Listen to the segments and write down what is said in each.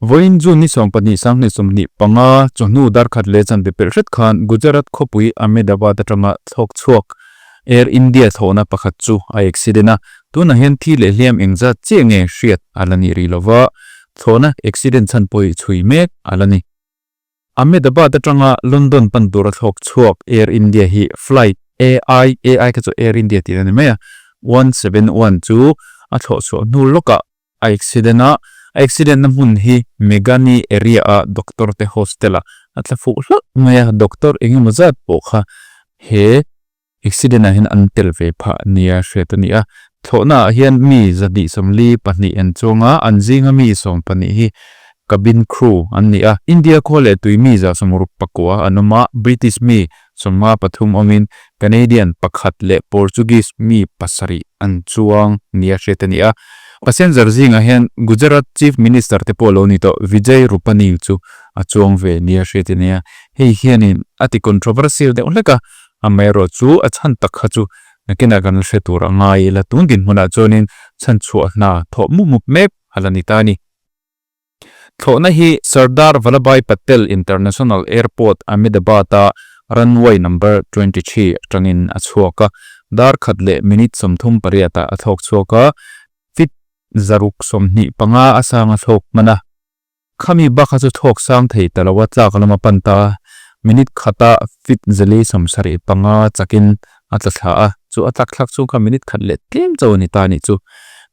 Vawiin June ni 12 2025 chawhnu darkhat leh chanve pelh hret khan Gujarat khawpui Ahmedabad atanga thlawk chhuak Air India thlawhna pakhat chu a accident a, tunah hian thi leh hliam engzat chiah nge hriat a la nih rih lova, thlawhna accident chhan pawh chhui mek a la ni. Ahmedabad atanga London pan tura thlawk chhuak Air India hi flight AI, AI kha chu Air India tih a ni mai a, 171 chu a thlawh chhuah hnu lawkah A accident a, a accident na hmun hi Megani area a doctor te hostel ah a tla fuh hlauh mai a, doctor eng emaw zat pawh kha he accident ah hian an tel ve phah nia hriat a ni a. Thlawhna ah hian mi 242 an chuang a, an zinga mi 12 hi cabin crew an ni a. India khua leh tui mi 69 an awm a, British mi 53 awmin Canadian pakhat leh Portuguese mi pasarih an chuang nia hriat a ni a. Passenger zingah hian Gujarat Chief Minister te pawh lo ni tawh Vijay Rupani chu a chuang ve nia hriat a ni a. Hei hianin a ti controversial deuh hlek a, amaherawh chu a chhan tak kha chu nakinah kan la hre tur a ngai ila tun dinhmunah chuanin chhanchhuah hna thawh mup mup mek a la ni ta a ni. Thlawhna hi Sardar Vallabhbhai Patel International Airport, Ahmedabad-a runway number 23 atangin a chhuak a, dar khat leh minute 38 ah a thlawk chhuak a, feet 625 a sang a thlawk hman a. Khami bakha chu thlawk sang thei ta lo a tlak lama pan ta a, minute khata feet 475 chakin a tla thla a, chu a tlak thlak chhung kha minute khat leh tlem chauh a ni ta a nih chu.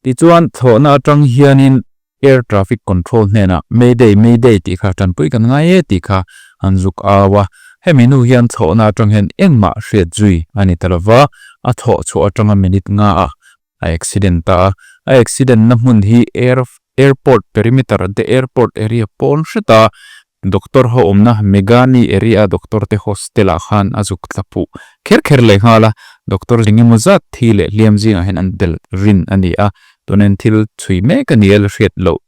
Tichuan, thlawhna atang hianin Air Traffic Control hnenah Mayday, Mayday tih kha tanpui kan ngai e tih kha an zuk au a. Hemi hnu hian thlawhna atang hian engmah hriat zui a ni ta lova, a thlawh chhuah atanga minute nga ah a accident ta a. A accident na hmun hi Air Airport perimeter te airport area pawn hret a, Doctor ho awmna Megani area a doctor te hostel ah khan a zuk tla phuh kher kher leh nghal a, doctor engemaw zat thi leh hliam zingah hian an tel rin a ni a, tunin thil chhui mek a ni a la hriat loh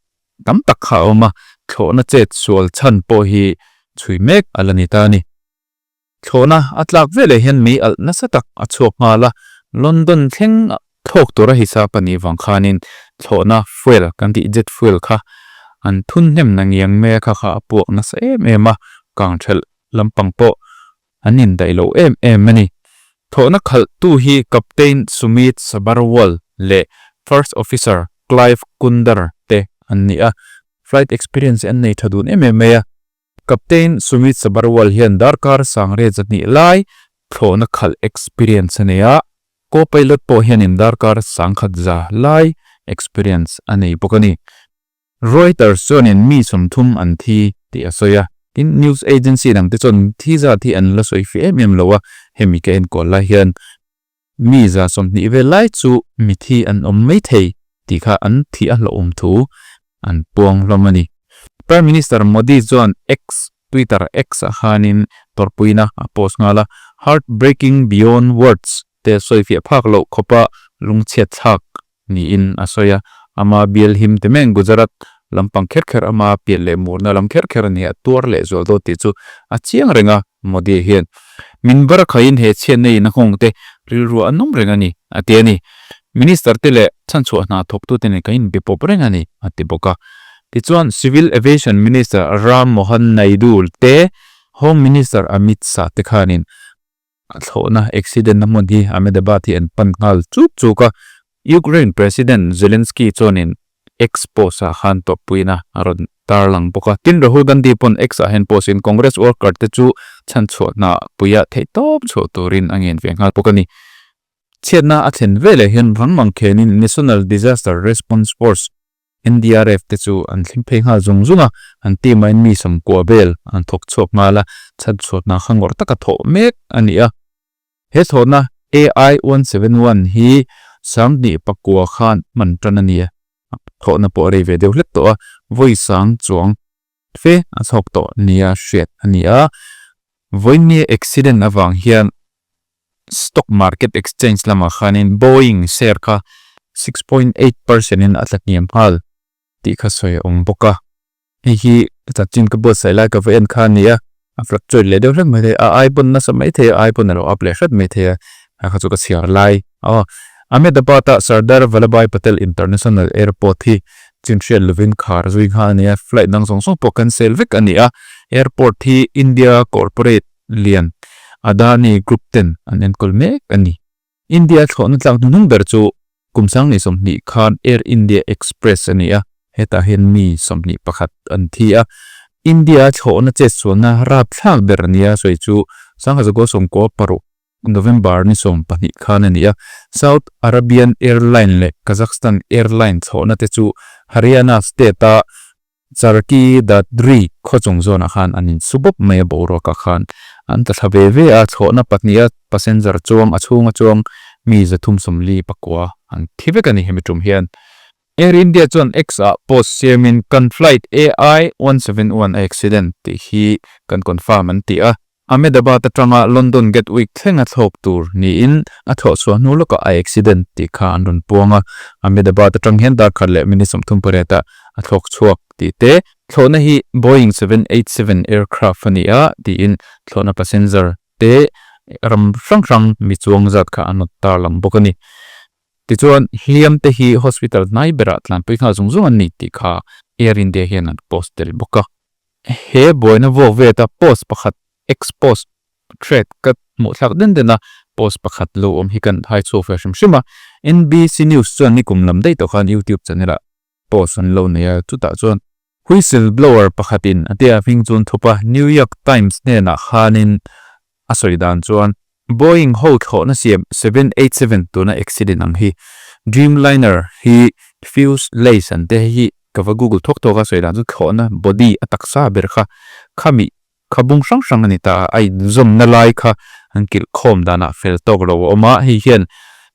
tam tak kha a awm a, thlawhna chet sual chhan pawh hi chhui mek a la ni ta a ni. Thlawhna a tlak veleh hian mei alh nasa tak a chhuak nghal a, London thleng thlawk tura hisap a nih vang khanin thlawhna fuel kan tih jet fuel kha an thun hnem na ngiang mai a kha kha a puak nasa em em a, kang thelh lampang pawh an indaih lo em em a ni. Thlawhna khalhtu hi Captain Sumit Sabharwal leh First Officer Clive Kunder te an ni a, flight experience an nei tha dun em em mai a. Captain Sumit Sabharwal hian darkar sangriat zahnih lai thlawhna khalh experience a nei a, co-pilot pawh hianin darkar sangkhat za lai experience a nei bawk a ni. Reuters chuanin mi 30 an thi tih a sawi a, tin news agency dangte chuan thi zat hi an la sawi fih em em lo a, hemi ka enkawl lai hian mi 20 vel lai chu mithi an awm mai thei tih kha an thih a hlauhawm thu an puang hlawm a ni. Prime Minister Modi chuan X, Twitter X ah khanin tawrhpuina a post nghal a, Heartbreaking beyond words te sawifiah phak loh khawpa lungchhiat thlak niin a sawi a. Ama bial him te meng Gujarat lampang kher kher ama pian leh murna lam kher kher a ni a, tuar leh zual dawn tih chu a chiang reng a, Modi hian min bar khaiin he chhiatna in a nghawng te rilru a nawm reng a ni, a ti a ni. Minister te leh chhanchhuah hna thawktute nen kan inbe pawp reng a ni, a ti bawk a. Tichuan, Civil Aviation Minister Ram Mohan Naidu te Home Minister Amit Shah te khanin a thlawhna accident na hmun hi Ahmedabad hi an pan nghal chuk chuk a. Ukraine President Zelensky chuanin X post ah khan tawppuina a rawn tarlang bawk a. Tin, Rahul Gandhi pawn X ah hian post in Congress worker te chu chhanchhuah hna puia theihtawp chhuah turin a ngen ve nghal bawk a ni. Chhiatna a thlen veleh hian rang mang khenin National Disaster Response Force, NDRF, te chu an thleng phei nghal zung zung a, an team ah in mi 90 vel an thawk chhuak nghal a, chhanchhuahna kha ngawrh taka thawh mek a ni a. He thlawhna AI-171 hi 29 khan hman tan a ni a, thlawhna pawh a rei ve deuh hlek tawh a, vawi sang chuang fe a chhawk tawh nia hriat a ni a. Vawinia accident avang hian stock market exchange lamah khanin Boeing share kha 6.8% in a tla hniam nghal tih kha sawi a awm bawk a. Hei hi chanchin ka buatsaih lai ka va en kha a ni a, a fluctuate leh deuh hlek mai thei a, a ai pawn nasa mai thei a, a ai pawn a lo up leh hret mai thei a, a kha chu ka chhiar lai. Aw, Ahmedabad-a Sardar Vallabhbhai Patel International Airport hi. chin hriat lovin khar zui nghal a ni a, flight dang zawng zawng pawh cancel vek a ni a, airport hi India corporate lian Adani group ten an enkawl mek a ni. India thlawhna tlak hnuhnung ber chu kum 2020 khan Air India Express a ni a, hetah hian mi 21 an thi a. India thlawhna chetsualna rapthlak ber nia sawi chu 1996 November ni 12 khan a ni a. South Arabian Airline leh Kazakhstan Airline thlawhna te chu Haryana state-a Charki Dadri khaw chung zawnah khan an insu bawp mai a, boruakah khan an tla thla ve ve a, thlawhna pahniha passenger chuang a chhunga chuang mi 349 an thi vek a ni hemi tum hian. Air India chuan X-ah post siamin kan flight AI 171 a accident tih hi kan confirm an ti a, Ahmedabad atanga London Gatwick thlenga thlawk tur niin a thlawh chhuah hnu lawkah a accident tih kha an rawn puang a. Ahmedabad atang hian dar khat leh minute 38 ah a thlawk chhuak tih te, thlawhna hi Boeing 787 aircraft a ni a tiin thlawhna passenger te ram hrang hrang mi chuang zat kha an rawn tarlang bawk a ni. Tichuan, hliam te hi hospital hnai berah tlanpui nghal zung zung an ni tih kha Air India hian an post tel bawk a. He buaina vuak veta post pakhat ex-post thread ka hmuh thlak den den a, post pakhat lo awm hi kan hai chhuak ve hrim hrim a. NBC News chuan nikum lam daih tawh khan YouTube channel ah post an lo nei a, chutah chuan whistle blower pakhatin a tia hming chu an thup a, New York Times hnenah khanin a sawi dan chuan Boeing ho thlawhna siam 787 tuna accident ang hi Dreamliner hi fuselage an te hi ka va google thawk thawk a sawi dan chu thlawhna body a taksa ber kha khami kha bung hrang hrang a ni ta a, a inzawmna lai kha an kilh khawm danah fel tawk lo a awm a, hei hian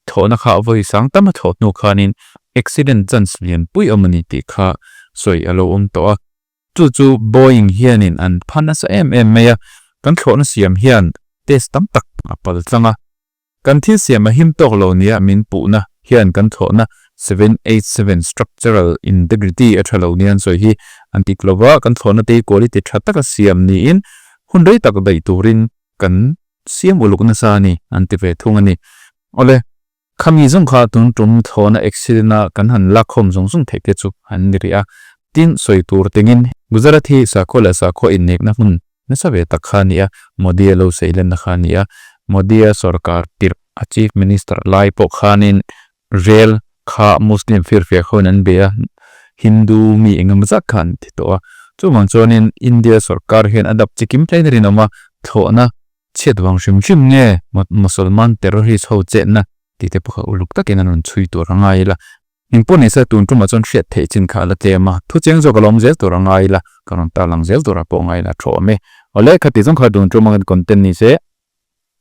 thlawhna kha vawi sang tam a thlawh hnu khanin accident chance lianpui awm a ni tih kha sawi a lo awm tawh a. Chu chu Boeing hianin an pha nasa em em mai a, kan thlawhna siam hian test tam tak a pal tlang a. Kan thil siam a him tawk lo nia min puhna hian kan thlawhna 787 structural integrity a tha lo nia an sawi hi an tik lo va, kan thlawhna te hi quality tha taka siam niin hun rei tak daih turin kan siam uluk nasa a ni an ti ve thung a ni. Awle. Khami zawng kha tun tum thlawhna accident a kan han lakkhawm zawng zawng theih te chu an ni rih a, tin sawi tur tingin Gujarat hi sakhaw leh sakhaw innekna hmun nasa ve tak kha a ni a, Modi a lo seilenna kha a ni a, Modi a sorkar tirh a Chief Minister lai pawh khanin rel kha Muslim firfiak hoin an be a, Hindu mi engemaw zat kha an ti tawh a, chuvang chuanin India sorkar hian a dap chikim tlein a rinawm a, thlawhna Chhiat vang hrim hrim nge Mosolman terrorist ho chetna tih te pawh kha uluk takin an rawn chhui tur a ngai ila. Engpawh ni se tun tumah chuan hriat theih chin kha a la tlem a, thu cheng zawk a lawm zel tur a ngai ila, ka rawn tarlang zel tur a pawh ngai ila thaw awm e. Awle, khati zawng kha tun tuma kan content ni se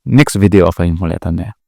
next video a fa inhmu leh ta nia.